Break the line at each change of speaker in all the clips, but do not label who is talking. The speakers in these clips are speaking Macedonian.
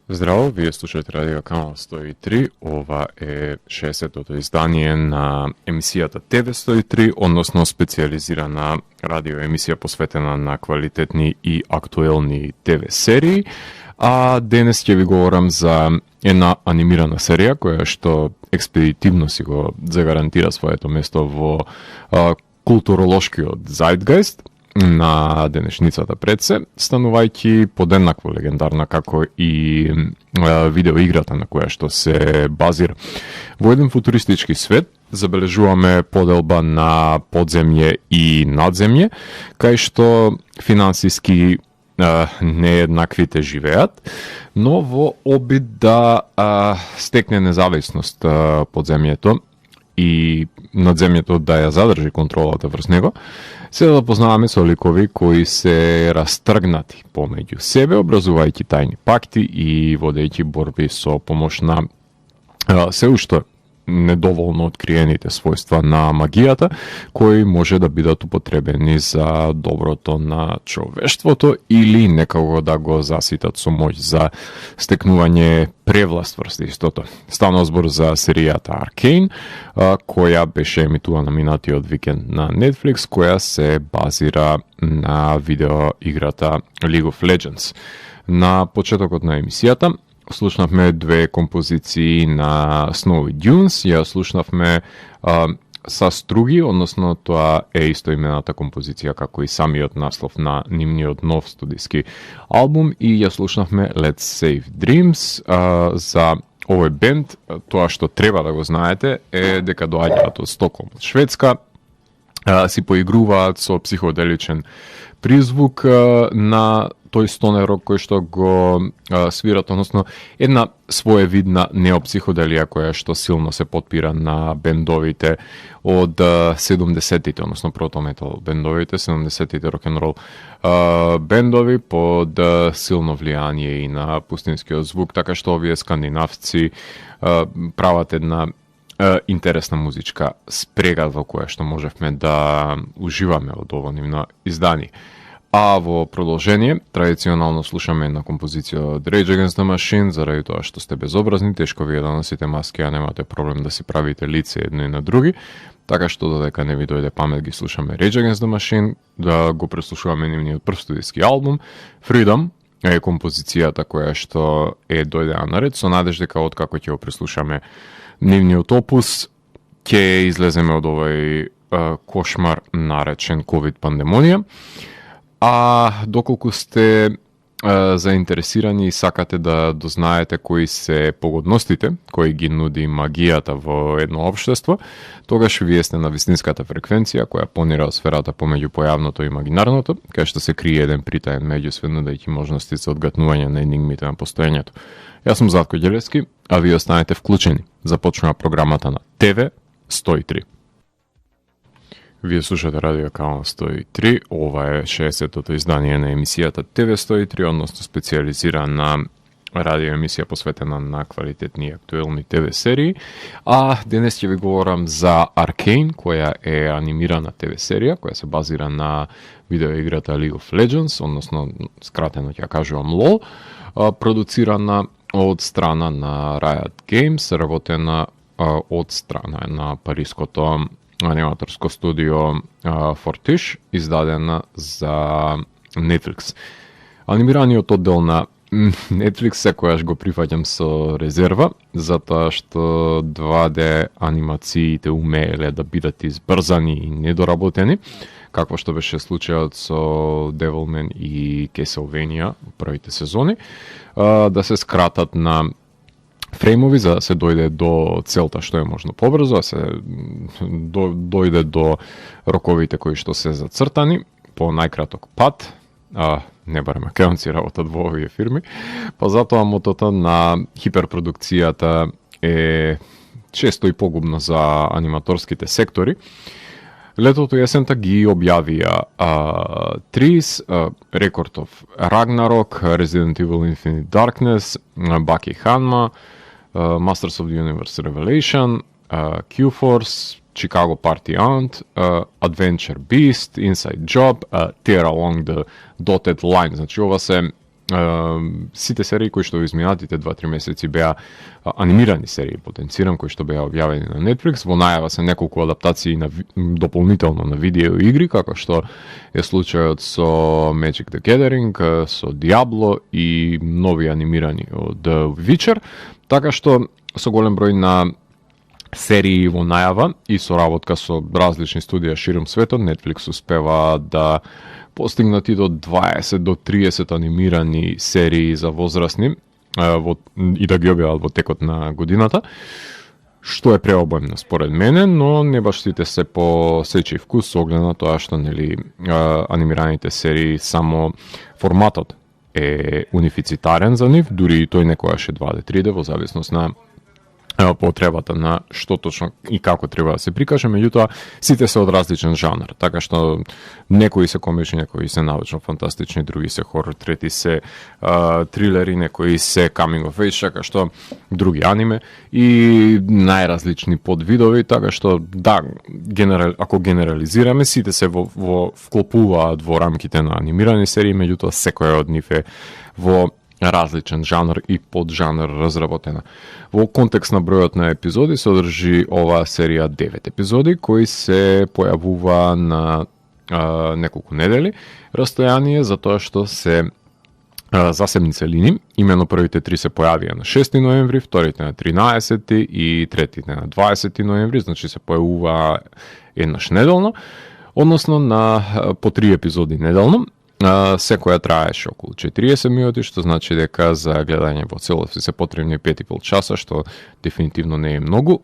Zdravo, вие слушате Радио Канал 103, ова е 60-тото издание на емисијата ТВ 103, односно специализирана радио емисија посветена на квалитетни и актуелни ТВ серии. А денес ќе ви говорам за една анимирана серија која што експедитивно си го загарантира своето место во културолошкиот зајдгајст на денешницата пред се, станувајќи подеднакво легендарна како и видеоиграта на која што се базира. Во еден футуристички свет забележуваме поделба на подземје и надземје, кај што финансиски нееднаквите живеат, но во обид да стекне независност подземјето и надземјето да ја задржи контролата врз него, се да познаваме со ликови кои се растргнати помеѓу себе, образувајќи тајни пакти и водејќи борби со помош на се уште недоволно откриените својства на магијата, кои може да бидат употребени за доброто на човештвото или некако да го заситат со моќ за стекнување превласт врз истото. Станува збор за серијата Arcane, која беше емитувана минатиот викенд на Netflix, која се базира на видеоиграта League of Legends. На почетокот на емисијата слушнавме две композиции на Snowy Dunes, ја слушнавме са струги, односно тоа е истоимената композиција како и самиот наслов на нивниот нов студиски албум, и ја слушнавме Let's Save Dreams. За овој бенд, тоа што треба да го знаете е дека доаѓаат од Стокхолм, од Шведска, си поигруваат со психоделичен призвук на тој стонер рок кој што го свират, односно една своевидна неопсиходелија која што силно се потпира на бендовите од 70-тите, односно протометал бендовите, 70-тите рок-н-рол бендови под силно влијание и на пустинскиот звук, така што овие скандинавци прават една интересна музичка спрега во која што можевме да уживаме од ово нивно издание. А во продолжение, традиционално слушаме една композиција од Rage Against the Machine, заради тоа што сте безобразни, тешко вие да носите маски, а немате проблем да си правите лице едни на други, така што додека не ви дојде памет ги слушаме Rage Against the Machine, да го преслушуваме нивниот прв студиски албум. Freedom е композицијата која што е дојдена наред, со надеж дека откако ќе го преслушаме нивниот опус, ќе излеземе од овој кошмар наречен COVID пандемонија. А доколку сте заинтересирани и сакате да дознаете кои се погодностите кои ги нуди магијата во едно општество, тогаш вие сте на вистинската фреквенција која понира сферата помеѓу појавното и имагинарното, кај што се крие еден притаен меѓусвет, нудејќи можности за одгатнување на енигмите на постоењето. Јас сум Зlatko Ѓелевски, а вие останете вклучени. Започнува програмата на ТВ 103. Вие слушате Радио Канал 103, ова е 60-тото издание на емисијата ТВ 103, односно специализирана радио емисија посветена на квалитетни и актуелни ТВ серии. А денес ќе ви говорам за Arcane, која е анимирана ТВ серија, која се базира на видеоиграта League of Legends, односно скратено ќе кажувам LOL, продуцирана од страна на Riot Games, работена од страна на париското аниматорско студио Fortiche, издадена за Netflix. Анимираниот оддел на Netflix секојаш го прифаќам со резерва, затоа што 2D анимациите умееле да бидат избрзани и недоработени, какво што беше случајот со Devilman и Castlevania во првите сезони, да се скратат на фреймови за да се дојде до целта што е можно побрзо, да се дојде до роковите кои што се зацртани по најкраток пат, не барем македонци работат во овие фирми, па затоа мотото на хиперпродукцијата е често и погубно за аниматорските сектори. Летото и есента ги објавија Trees, Record of Ragnarok, Resident Evil Infinite Darkness, Baki Hanma, Masters of the Universe Revelation, Q-Force, Chicago Party Aunt, Adventure Beast, Inside Job, Tear Along the Dotted Line. Значи ова се сите серии кои што во изминатите 2-3 месеци беа анимирани серии, потенцирам, кои што беа објавени на Netflix, во најава се неколку адаптации на дополнително на видео игри, како што е случајот со Magic the Gathering, со Diablo и нови анимирани од The Witcher, така што со голем број на серии во најава и соработка со различни студија широм светот, Netflix успева да постигнати до 20 до 30 анимирани серии за возрастни и да ги објават во текот на годината, што е преобемно според мене, но не баш сите се по сечи вкус со оглед на тоа што нели анимираните серии само форматот е унифицитарен за нив, дури и тој некојаш е 2D-3D во зависност на потребата на што точно и како треба да се прикаже, меѓутоа сите се од различен жанр, така што некои се комични, некои се научно фантастични, други се хорор, трети се трилери, некои се coming of age, така што други аниме и најразлични подвидови, така што да, ако генерализираме, сите се вклопуваат во рамките на анимирани серии, меѓутоа секоја од нив е во различен жанр и поджанр разработена. Во контекст на бројот на епизоди се одржи оваа серија 9 епизоди кои се појавува на неколку недели растојание, затоа што се засебни целини. Имено првите 3 се појавија на 6 ноември, вторите на 13 и третите на 20 ноември, значи се појавува еднаш неделно, односно на по 3 епизоди неделно. Секоја траеше околу 40 минути, што значи дека за гледање во целост се потребни 5,5 часа, што дефинитивно не е многу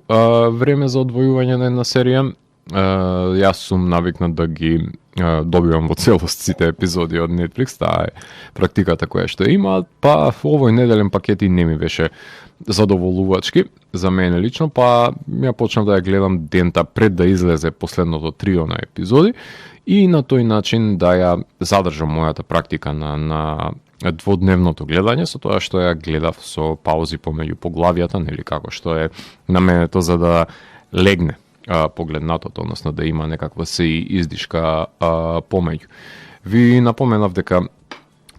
време за одвојување на една серија. Јас сум навикнат да ги добивам во целост сите епизоди од Netflix, таа е практиката која што има, па овој неделен пакет и не ми беше задоволувачки за мене лично, па ја почнав да ја гледам дента пред да излезе последното трио на епизоди и на тој начин да ја задржам мојата практика на дводневното гледање, со тоа што ја гледав со паузи помеѓу поглавјата, нели како што е наменето за да легне погледнатото, односно да има некаква се издишка помеѓу. Ви напоменав дека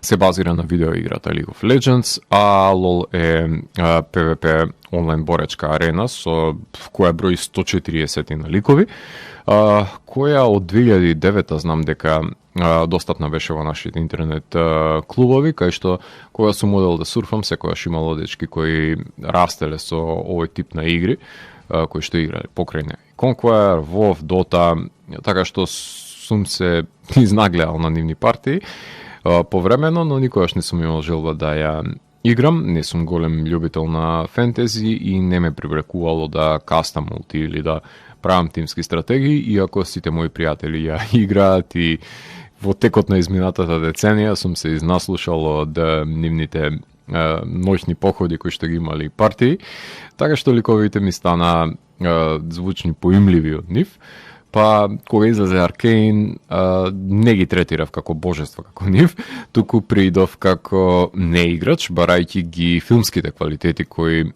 се базира на видеоиграта League of Legends, а LoL е PvP онлайн боречка арена со која брои 140 на ликови, која од 2009 знам дека достапна беше во нашите интернет клубови, кај што кога сум модел да сурфам, секогаш имало дечки кои растеле со овој тип на игри, кои што играле покрај неа Conquer, WoW, Dota, така што сум се изнагледал на нивни партии повремено, но никогаш не сум имал желба да ја играм, не сум голем љубител на фентези и не ме привлекувало да кастам мулти или да правам тимски стратегии, иако сите мои пријатели ја играат и во текот на изминатата деценија сум се изнаслушал од нивните ноќни походи кои што ги имали партии, така што ликовите ми стана звучни поимливи од нив. Па кога излезе Аркейн, не ги третирав како божества како нив, туку придов како неиграч, барајќи ги филмските квалитети кои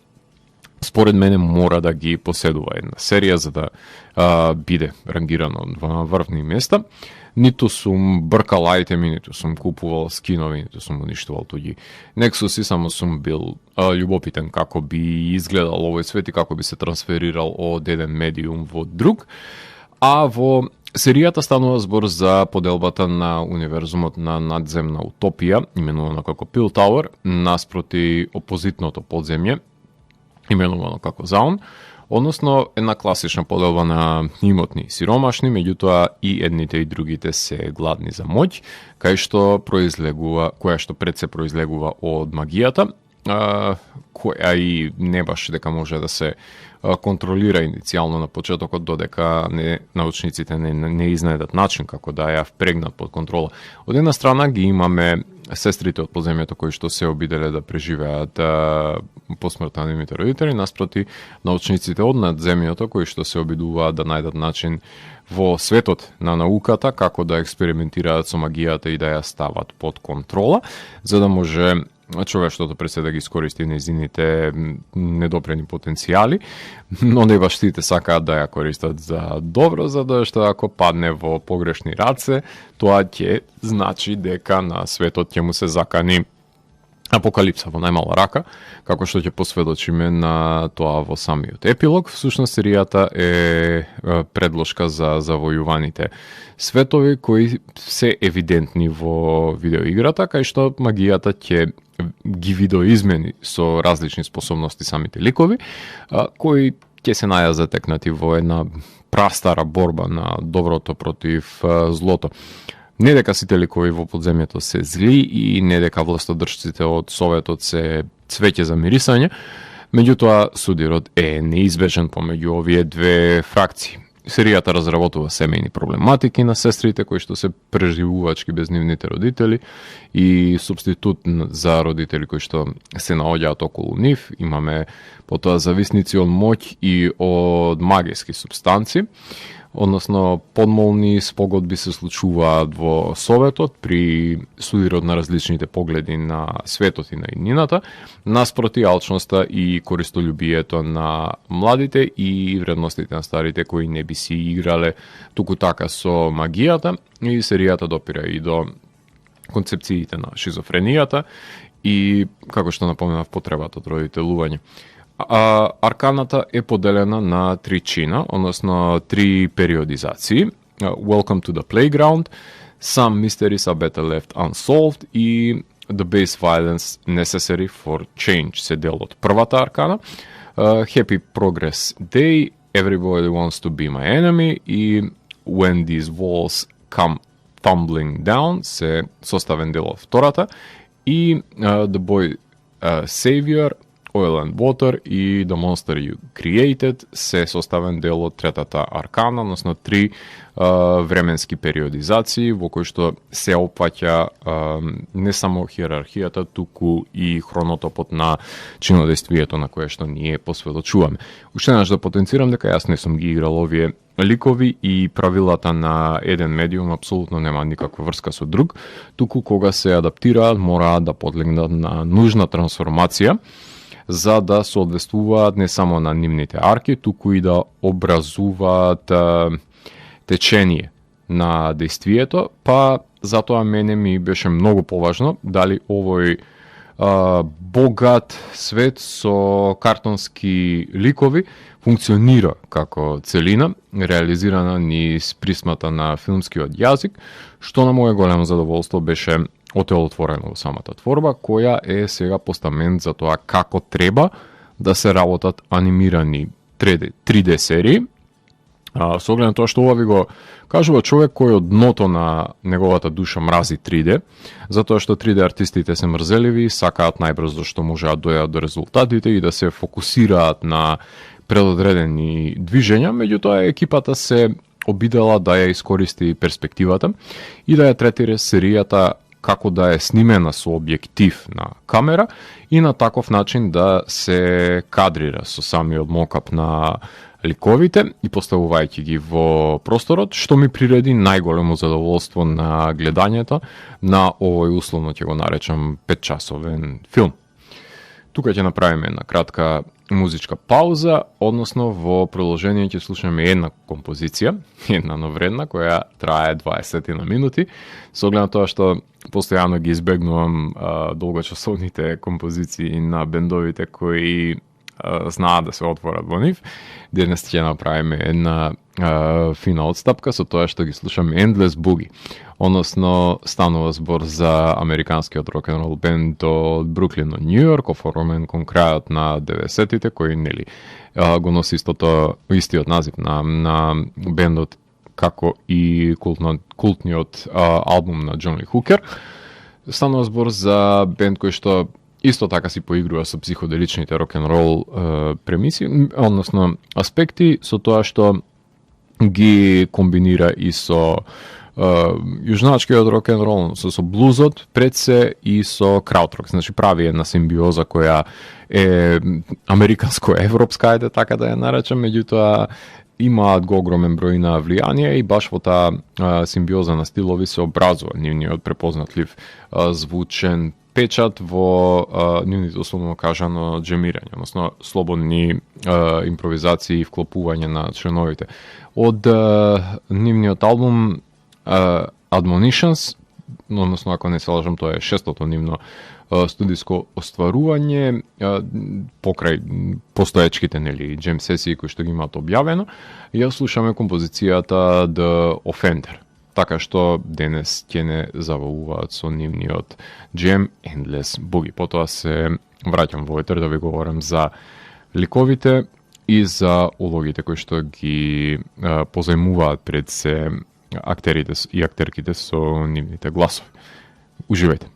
според мене мора да ги поседува една серија за да биде рангирано на врвни места. Ниту сум бркал ајтеми, ниту сум купувал скинови, ниту сум уништувал туѓи Nexus и само сум бил љубопитен како би изгледал овој свет и како би се трансферирал од еден медиум во друг. А во серијата станува збор за поделбата на универзумот на надземна утопија, именувано како Pill Tower, наспроти опозитното подземје, именувано како Заун, односно една класична поделба на имотни и сиромашни, меѓутоа и едните и другите се гладни за моќ, која што пред се произлегува од магијата, која и не баш дека може да се контролира иницијално на почетокот, додека научниците не изнајдат начин како да ја впрегнат под контрола. Од една страна ги имаме сестрите од подземјето кои што се обиделе да преживеат по смртта на нивните родители, наспроти научниците од надземјето кои што се обидуваат да најдат начин во светот на науката како да експериментираат со магијата и да ја стават под контрола, за да може човештвото пред се да ги искористи нејзините недопрени потенцијали, но не баш сите сакаат да ја користат за добро, затоа што ако падне во погрешни раце, тоа ќе значи дека на светот ќе му се закани Апокалипса во најмала рака, како што ќе посведочиме на тоа во самиот епилог. Всушност серијата е предложка за завојуваните светови кои се евидентни во видеоиграта, кај што магијата ќе ги видоизмени со различни способности самите ликови, кои ќе се најдат затекнати во една прастара борба на доброто против злото. Не дека сите ликови во подземјето се зли и не дека властодржците од Советот се цвеќе за мирисање, меѓутоа судирот е неизбежен помеѓу овие две фракции. Серијата разработува семејни проблематики на сестрите кои што се преживувачки без нивните родители и субститут за родители кои што се наоѓаат околу нив. Имаме потоа зависници од моќ и од магиски субстанци, односно подмолни спогодби се случуваат во Советот при судирот на различните погледи на светот и на иднината, наспроти алчноста и користолюбието на младите и вредностите на старите кои не би си играле туку така со магијата, и серијата допира и до концепциите на шизофренијата и, како што напоменав, потребата од родителување. Арканата е поделена на три чина, односно три периодизации. Welcome to the Playground, Some Mysteries are Better Left Unsolved и The Base Violence Necessary for Change се дел од првата аркана. Happy Progress Day, Everybody Wants to Be My Enemy и When These Walls Come Tumbling Down се составен дел од втората, и The Boy Savior, Oil and Water и The Monster You Created се составен дел од третата аркана, односно три временски периодизации во кои што се опфаќа не само хиерархијата, туку и хронотопот на чинодействието на кое што ние посведочуваме. Уште еднаш да потенцирам дека јас не сум ги играл овие ликови и правилата на еден медиум апсолутно нема никаква врска со друг, туку кога се адаптираат мораат да подлегнат на нужна трансформација за да соодветствуваат не само на нивните арки, туку и да образуваат течение на действието, па затоа мене ми беше многу поважно дали овој богат свет со картонски ликови функционира како целина, реализирана низ призмата на филмскиот јазик, што на моје големо задоволство беше отелотворено во самата творба, која е сега постамент за тоа како треба да се работат анимирани 3D серии. Со оглед на тоа што ова ви го кажува човек кој од дното на неговата душа мрази 3D, затоа што 3D артистите се мрзеливи, сакаат најбрзо што можеат дојдат до резултатите и да се фокусираат на предодредени движења, меѓутоа екипата се обидела да ја искористи перспективата и да ја третира серијата како да е снимена со објектив на камера и на таков начин да се кадрира со самиот мокап на ликовите и поставувајќи ги во просторот, што ми приреди најголемо задоволство на гледањето на овој, условно ќе го наречам, 5-часовен филм. Тука ќе направиме една кратка музичка пауза, односно во продолжение ќе слушаме една композиција, една новредна, која трае 20 на минути, со оглед на тоа што постојано ги избегнувам долгочасовните композиции на бендовите кои знаат да се отворат во нив. Денес ќе направиме една фина отстапка со тоа што ги слушаме Endless Boogie. Односно, станува збор за американскиот рок-н-рол бенд од Бруклин, од Нью Йорк, оформен кон крајот на 90-тите, кој нели го носи истиот назив на бендот како и култниот албум на Џон Ли Хукер. Станува збор за бенд кој што исто така си поигрува со психоделичните рок-н-рол премиси, односно аспекти, со тоа што ги комбинира и со јужначкиот рок-н-рол, со блузот пред се и со краудрок. Значи прави една симбиоза која е американско-европска, ајде така да ја наречам, меѓутоа имаат го огромен број на влијание и баш во таа симбиоза на стилови се образува нивниот препознатлив звучен печат во нивните, условно кажано, джемирање, односно слободни импровизации и вклопување на членовите. Од нивниот албум Admonitions, односно ако не се лажам, тоа е 6-тото нивно студиско остварување покрај постоечките джем сесии кои што ги имаат објавено, ја слушаме композицијата The Offender. Така што денес ќе не забавуваат со нивниот джем Endless Boogie. Потоа се враќам во етер да ви говорам за ликовите и за улогите кои што ги позајмуваат пред се актерите и актерките со нивните гласови. Уживајте.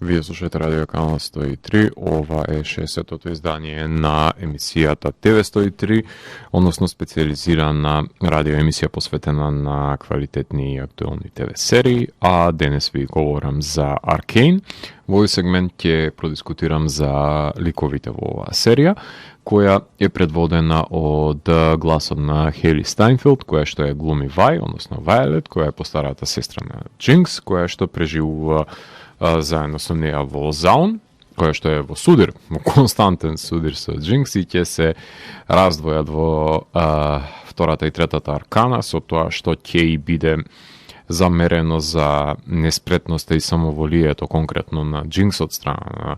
Вие слушате Радио Канал 103, ова е 60-тото издание на емисијата TV103, односно специализирана радио емисија посветена на квалитетни и актуелни ТВ серии, а денес ви говорам за Arcane. Во овој сегмент ќе продискутирам за ликовите во оваа серија, која е предводена од гласот на Хейли Стајнфелд, која што е глуми Vi, односно Violet, која е постарата сестра на Jinx, која што преживува заедно со неа во Заун, која што е во судир, во константен судир со Jinx и ќе се раздвојат во втората и третата аркана со тоа што ќе и биде замерено за неспретноста и самоволието конкретно на Jinx од страна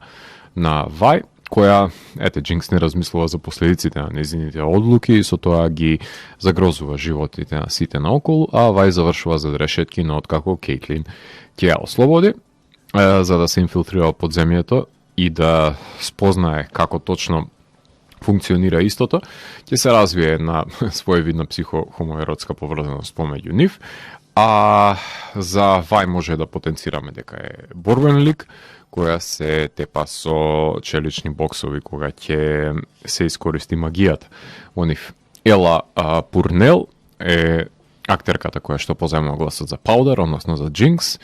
на Vi, која, Jinx не размислува за последиците на незините одлуки и со тоа ги загрозува животите на сите наоколу, а Vi завршува за решетки, но откако Кейтлин ќе ја ослободи, за да се инфилтрира под земјето и да спознае како точно функционира истото, ќе се развие една своевидна психохомоеротска поврзаност помеѓу нив, а за Vi може да потенцираме дека е борбен лик, која се тепа со челични боксови кога ќе се искористи магијата во нив. Ела Пурнел е актерката која што позајмува гласот за Powder, односно за Jinx.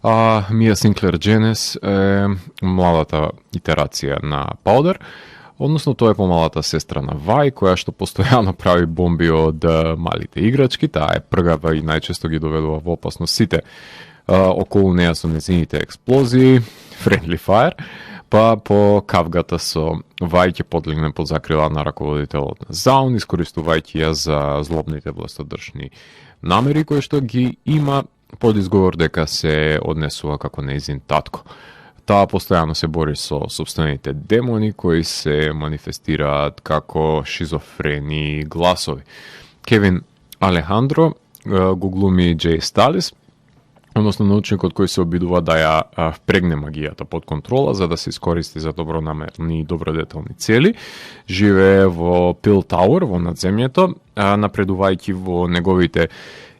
Мија Синклер Дженес е младата итерација на Powder, односно тоа е помалата сестра на Vi, која што постојано прави бомби од малите играчки, таа е пргава и најчесто ги доведува во опасност сите околу неа со незините експлозии, Friendly Fire, па по кавгата со Vi ќе подлегне под закрила на раководителот на Заун, искористувајќи ја за злобните властодржни намери кои што ги има под изговор дека се однесува како нејзин татко. Таа постојано се бори со собствените демони кои се манифестираат како шизофрени гласови. Кевин Алехандро го глуми Джей Сталис, односно научникот кој се обидува да ја впрегне магијата под контрола за да се искористи за добронамерни и добродетелни цели. Живее во Пил Тауер во надземјето, напредувајќи во неговите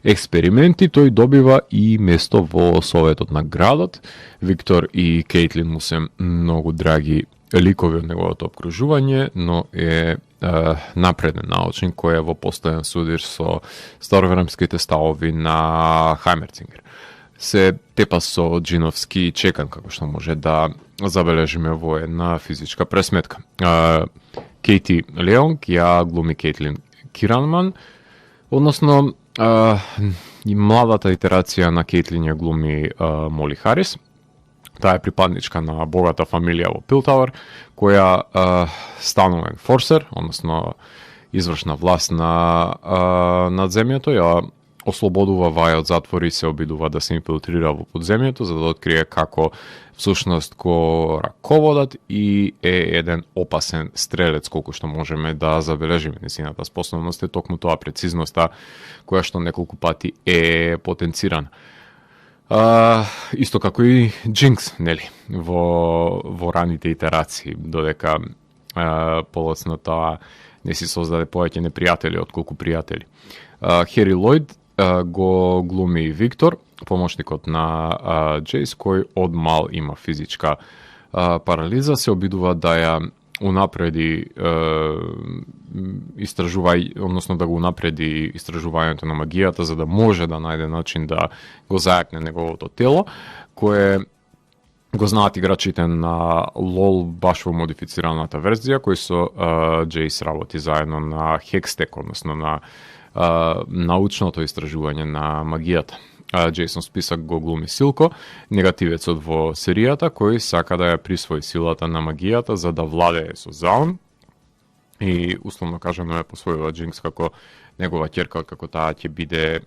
експерименти, тој добива и место во советот на градот. Виктор и Кейтлин му се многу драги ликови од неговото обкружување, но е напреден научник кој е во постојан судир со старовремските ставови на Хајмерцингер. Се тепа со джиновски чекан, како што може да забележиме во една физичка пресметка. Кейти Леонг ја глуми Кейтлин Киранман, односно и младата итерација на Кейтлин ја глуми Моли Харис. Таа е припадничка на богата фамилија во Пилтауер, која станува енфорсер, односно извршна власт на надземјето, ја ослободува Vi од затвор и се обидува да се инфилтрира во подземјето за да открие како всушност го раководат и е еден опасен стрелец, колку што можеме да забележиме. Несината способност е токму тоа, прецизноста која што неколку пати е потенцирана. Исто како и Jinx, нели, во раните итерации, додека полоцно тоа не си создаде повеќе непријатели отколку пријатели. Хери Лојд го глуми Виктор, помошникот на Джейс, кој од мал има физичка парализа, се обидува да ја унапреди односно да го унапреди истражувањето на магијата за да може да најде начин да го зајакне неговото тело, кое го знаат играчите на LoL баш во модифицираната верзија, кој со Джейс работи заедно на Hextech, односно на научното истражување на магијата. Джейсон Списак го глуми Силко, негативецот во серијата, кој сака да ја присвои силата на магијата за да владее со Заун и условно кажано ја посвојува Jinx како негова ќерка, како таа ќе биде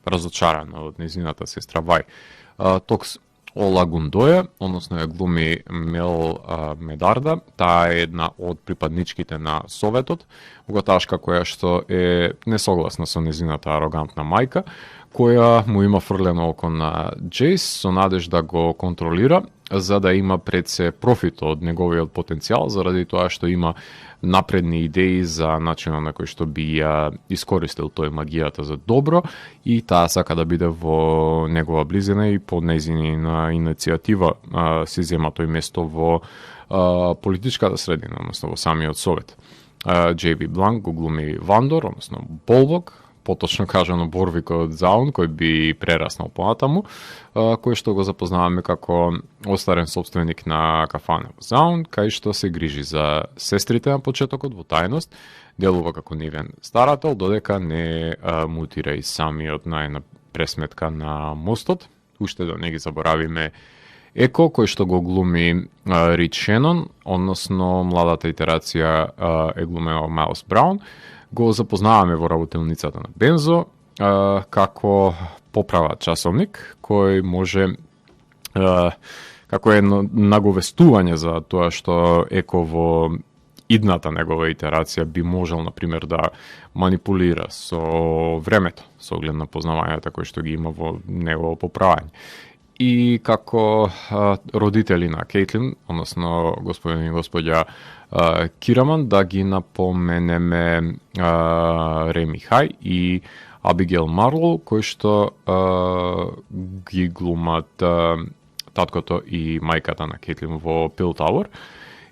разочарана од незината сестра Vi. Токс Ола Гундоја, односно ја глуми Мел Медарда, таа е една од припадничките на Советот, богаташка која што е несогласна со незината арогантна мајка, која му има фрлено око на Джейс со надеж да го контролира, за да има пред се профит од неговиот потенцијал, заради тоа што има напредни идеи за начинот на кој што би ја искористил тој магијата за добро и таа сака да биде во негова близина и по нејзина иницијатива се зема тој место во политичката средина, односно во самиот Совет. J.B. Бланк го глуми Вандор, односно Болбок, поточно кажано Борвикот Заун, кој би прераснал понатаму, кој што го запознаваме како остарен собственик на кафана во Заун, кај што се грижи за сестрите на почетокот во тајност, делува како нивен старател, додека не мутира и самиот на една пресметка на мостот. Уште да не ги заборавиме Еко, кој што го глуми Рич Шенон, односно младата итерација е глумена Мајлс Браун. Го запознаваме во работилницата на Бензо како поправа часовник кој може како едно наговестување за тоа што Еко во идната негова итерација би можел, например, да манипулира со времето, со оглед на познавањата кои што ги има во негово поправање. И како родители на Кейтлин, односно господин и господја Кираман, да ги напоменеме Реми Хај и Абигел Марлоу, кои што ги глумат таткото и мајката на Кейтлин во Пил Тауер.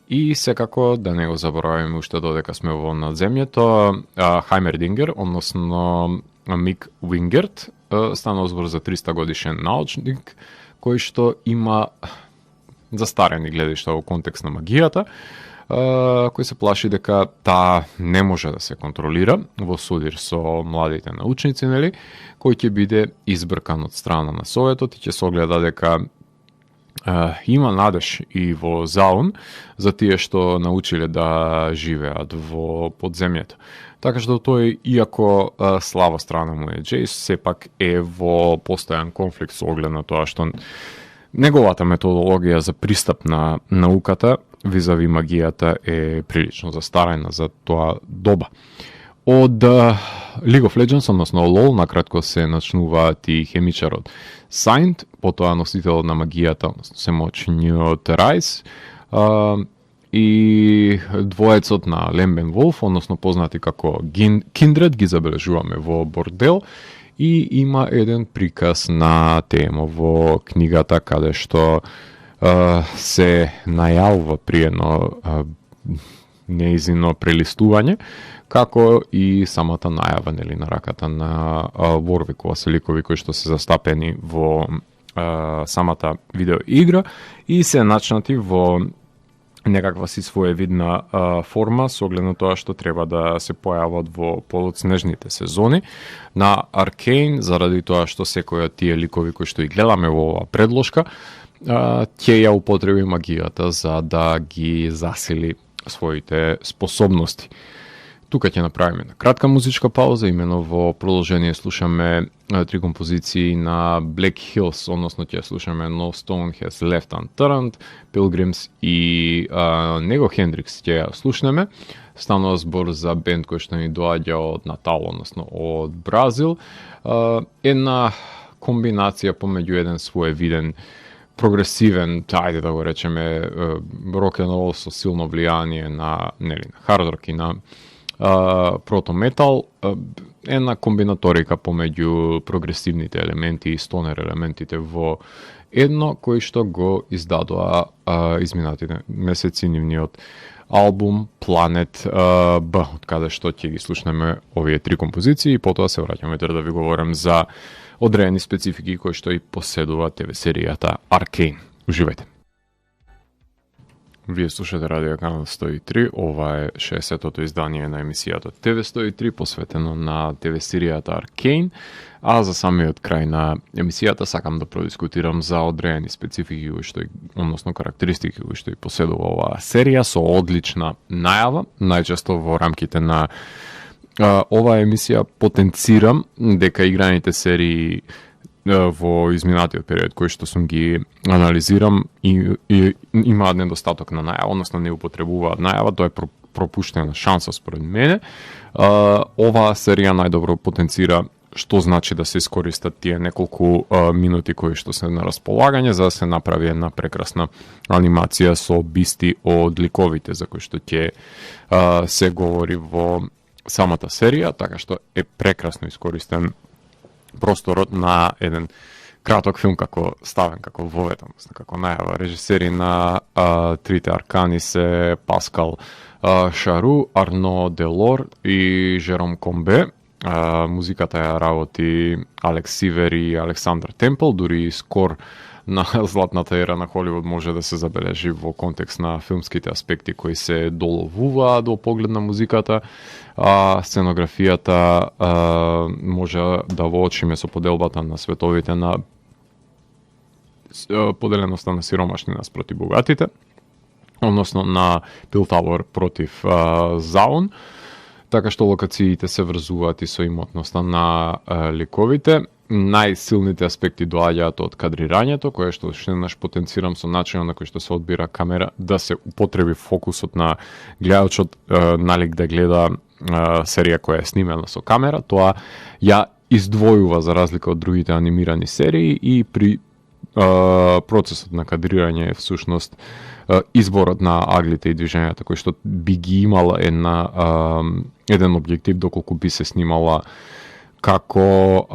И секако да не го забораваме уште додека сме во надземјето, Хаймердингер, односно Мик Вингерт, станал збор за 300 годишен научник, кој што има застарени гледишта во контекст на магијата, кој се плаши дека таа не може да се контролира во судир со младите научници, нели, кој ќе биде избркан од страна на Советот и ќе се огледа дека има надеж и во Заун за тие што научиле да живеат во подземјето. Така што тој, иако слава страна му е Джейс, сепак е во постојан конфликт со оглед на тоа што неговата методологија за пристап на науката визави магијата е прилично застарена за тоа доба. Од League of Legends, односно LoL, накратко се начнуваат и хемичарот Сайнт, потоа носителот на магијата, односно семоќниот Райс, и двоецот на Лембен Волф, односно познати како Киндред, ги забележуваме во бордел и има еден приказ на тема во книгата каде што се најавува при едно неизино прелистување, како и самата најава, нели, на раката на Ворвикова се ликови кои што се застапени во самата видеоигра и се начнати во некаква си своевидна форма со оглед на тоа што треба да се појават во подоцнежните сезони на Аркейн, заради тоа што секој од тие ликови кои што и гледаме во оваа предложка ќе ја употреби магијата за да ги засили своите способности. Тука ќе направиме на кратка музичка пауза, имено во продолжение слушаме три композиции на Black Hills, односно ќе слушаме No Stone Has Left Unturned, Pilgrims и него Хендрикс ќе ја слушнеме. Станува збор за бенд кој што ни доаѓа од Натал, односно од Бразил. Една комбинација помеѓу еден своевиден прогресивен, ајде да го речеме, рок-н-рол со силно влијание на, нели, на хард рок и на прото-метал, една комбинаторика помеѓу прогресивните елементи и стонер елементите во едно, кој што го издадоа изминатите месеци нивниот албум Planet B, од каде што ќе ги слушнеме овие три композиции и потоа се враќаме да ви говорам за одредени специфики кои што и поседува ТВ серијата Аркейн. Уживајте. Вие слушате Радио Канал 103, ова е 60-тото издание на емисијата ТВ 103, посветено на ТВ серијата Аркейн, а за самиот крај на емисијата сакам да продискутирам за одредени специфики кои што, односно карактеристики кои што и поседува оваа серија со одлична најава, најчесто во рамките на оваа емисија потенцирам дека играните серии во изминатиот период кој што сум ги анализирам и имаат недостаток на најава, односно не употребуваат најава, тоа е пропуштена шанса според мене. Оваа серија најдобро потенцира што значи да се искористат тие неколку минути кои што се на располагање за да се направи една прекрасна анимација со бисти од ликовите за кои што ќе се говори во самата серија, така што е прекрасно искористен просторот на еден краток филм како ставен како вовета, како најава. Режисери на Трите аркани се Паскал Шару, Арно Делор и Жером Комбе. Музиката ја работи Алекс Сивер и Александър Темпл, дури скор на златната ера на Холивуд може да се забележи во контекст на филмските аспекти кои се доловуваат во поглед на музиката, сценографијата може да воочиме со поделбата на световите на поделеноста на сиромашни наспроти богатите, односно на Пилтавор против Заун, така што локациите се врзуваат и со имотноста на ликовите. Најсилните аспекти доаѓаат од кадрирањето, кое што еднаш потенцирам со начинот на кој што се одбира камера, да се употреби фокусот на гледачот налик да гледа серија која е снимена со камера. Тоа ја издвојува за разлика од другите анимирани серии и при процесот на кадрирање е всушност изборот на аглите и движењата кои што би ги имала еден објектив доколку би се снимала како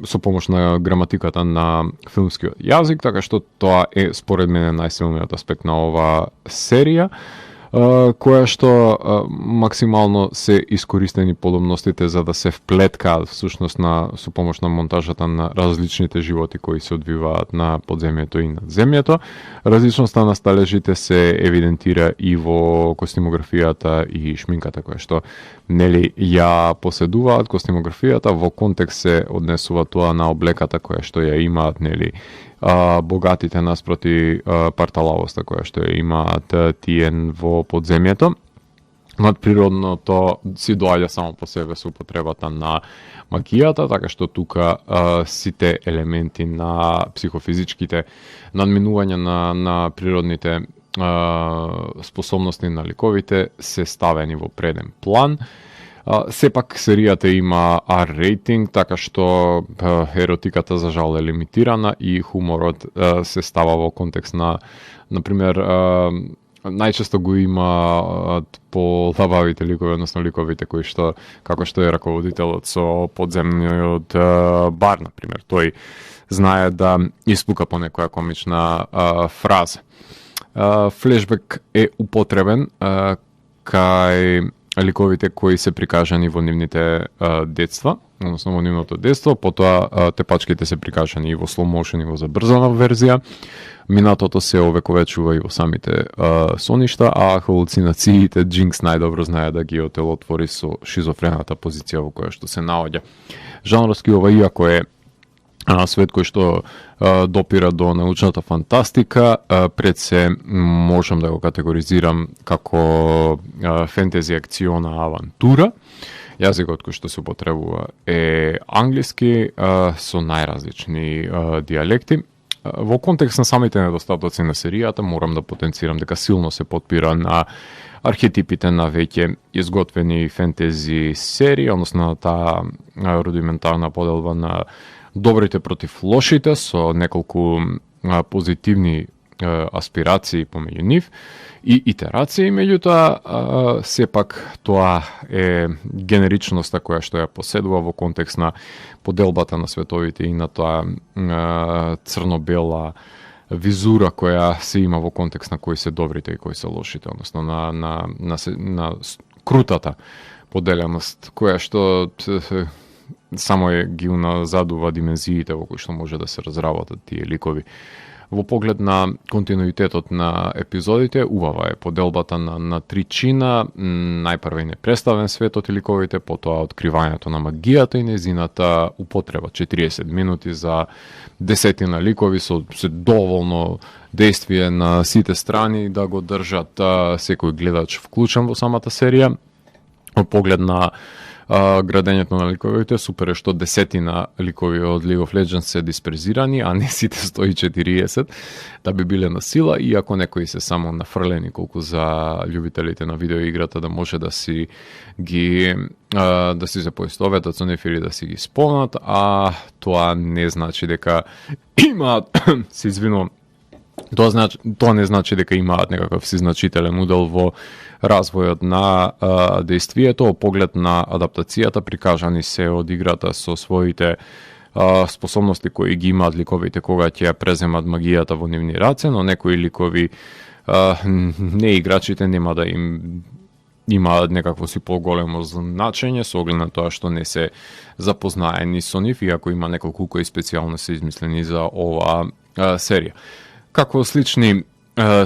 со помош на граматиката на филмскиот јазик, така што тоа е според мене најсилниот аспект на оваа серија, која што максимално се искористени подобностите за да се вплеткаат всушност со помош на монтажата на различните животи кои се одвиваат на подземјето и над земјето. Различноста на сталежите се евидентира и во костимографијата и шминката која што нели ја поседуваат. Костимографијата во контекст се однесува тоа на облеката која што ја имаат нели богатите наспроти парталавоста која што ја имаат тие во подземјето. Надприродното си доаѓа само по себе со употребата на магијата, така што тука сите елементи на психофизичките надминување на природните способности на ликовите се ставени во преден план. Сепак серијата има R рейтинг, така што еротиката за жал е лимитирана и хуморот се става во контекст на например најчесто го има по лабавите ликови, односно ликовите кои што како што е раководителот со подземниот бар, например, тој знае да испука по некоја комична фраза. Флешбек е употребен кај ликовите кои се прикажани во нивните детства, односно во нивното детство, потоа тепачките се прикажани и во slow motion и во забрзана верзија. Минатото се овековечува и во самите соништа, а халуцинациите Джинкс најдобро знае да ги отелотвори со шизофрената позиција во која што се наоѓа. Жанровски ова иако е свет кој што допира до научната фантастика, пред се можам да го категоризирам како фентези акциона авантура. Јазикот кој што се употребува е англиски со најразлични дијалекти. Во контекст на самите недостатоци на серијата морам да потенцирам дека силно се потпира на архетипите на веќе изготвени фентези серии, односно на таа рудиментарна поделба на добрите против лошите со неколку позитивни аспирации помеѓу нив и итерации, меѓутоа сепак тоа е генеричноста која што ја поседува во контекст на поделбата на световите и на тоа црно-бела визура која се има во контекст на кои се добрите и кои се лошите, односно на крутата поделеност која што само ги уназадува димензиите во кои што може да се разработат тие ликови. Во поглед на континуитетот на епизодите, убава е поделбата на три чина, најпрво и непреставен светот и ликовите, потоа откривањето на магијата и незината употреба 40 минути за десетина ликови со доволно действие на сите страни да го држат секој гледач вклучен во самата серија. Во поглед на градењето на ликовите, супер е што 10 ликови од League of Legends се диспрезирани, а не сите 140 да би биле на сила, иако некои се само нафрлени колку за љубителите на видеоиграта да може да си ги да си се поистоветат со нив или да си ги спомнат, а тоа не значи дека имаат се извинувам. Тоа не значи дека имаат некаков значителен удел во развојот на действието, поглед на адаптацијата, прикажани се од играта со своите способности кои ги имаат ликовите кога ќе преземат магијата во нивни раце, но некои ликови не играчите нема да им има некакво си поголемо значење со оглед на тоа што не се запознаени со нив, иако има неколку кои специјално се измислени за оваа серија. Како слични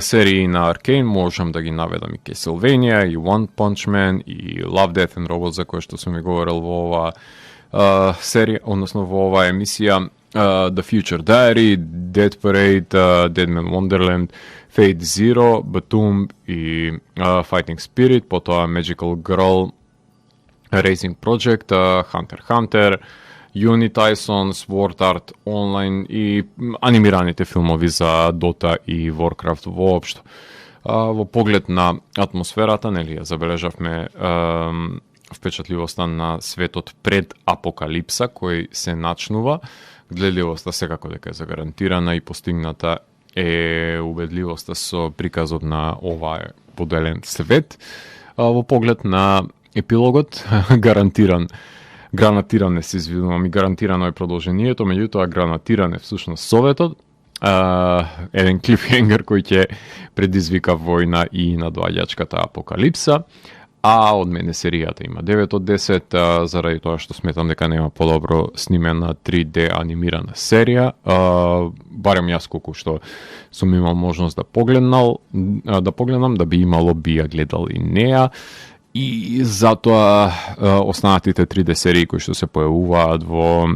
серии на Arkane можам да ги наведам и Castlevania, и One Punch Man, и Love, Death and Robots, за кој што сум ми говорил во оваа серија, односно во оваа емисија, The Future Diary, Dead Parade, Dead Man Wonderland, Fate Zero, Batum и Fighting Spirit, потоа Magical Girl, Racing Project, Hunter x Hunter, Unitizen, Sword Art Online и анимираните филмови за Dota и Warcraft воопшто. Во поглед на атмосферата, нели ја забележавме впечатливоста на светот пред апокалипса кој се начнува. Гледливоста секако дека е загарантирана и постигната е убедливоста со приказот на овај поделен свет. Во поглед на епилогот, гранатиране се извинувам и гарантирано е продолжението, меѓутоа гранатиране всушност советот, еден клифхенгер кој ќе предизвика војна и надоаѓачката апокалипса, а од мене серијата има 9 од 10, заради тоа што сметам дека нема подобро снимена 3D анимирана серија, барем јас колку што сум имал можност да погледнам, да би имало би ја гледал и неа. И затоа останатите 3D серии кои што се појавуваат во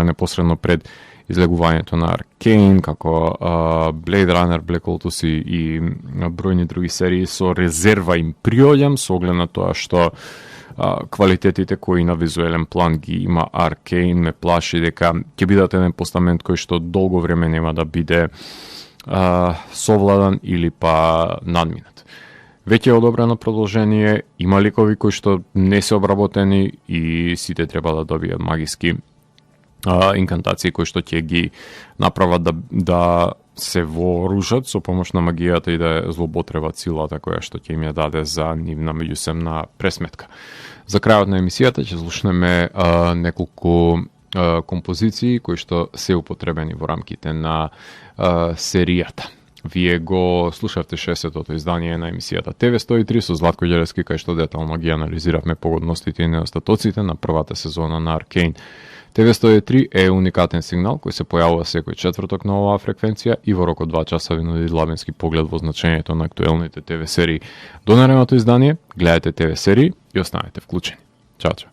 непосредно пред излегувањето на Arkane, како Blade Runner, Black Lotus и бројни други серии со резерва им приоѓам, со оглед на тоа што квалитетите кои на визуелен план ги има Arkane ме плаши дека ќе бидат еден постамент кој што долго време нема да биде совладан или па надминат. Веќе е одобрено продолжение, има ликови кои што не се обработени и сите треба да добијат магиски инкантации кои што ќе ги направат да се вооружат со помош на магијата и да злоупотребат силата која што ќе им ја даде за нивна меѓусебна пресметка. За крајот на емисијата ќе слушнеме неколку композиции кои што се употребени во рамките на серијата. Вие го слушавте 60-тото издание на емисијата TV103 со Златко Ѓелевски, кај што детално ги анализиравме погодностите и недостатоците на првата сезона на Arkane. TV103 е уникатен сигнал кој се појавува секој четврток на оваа фреквенција и во рок од 2 часа ви нуди длабенски поглед во значењето на актуелните ТВ серии. До наредното издание, гледате ТВ серии и останете вклучени. Чао, чао.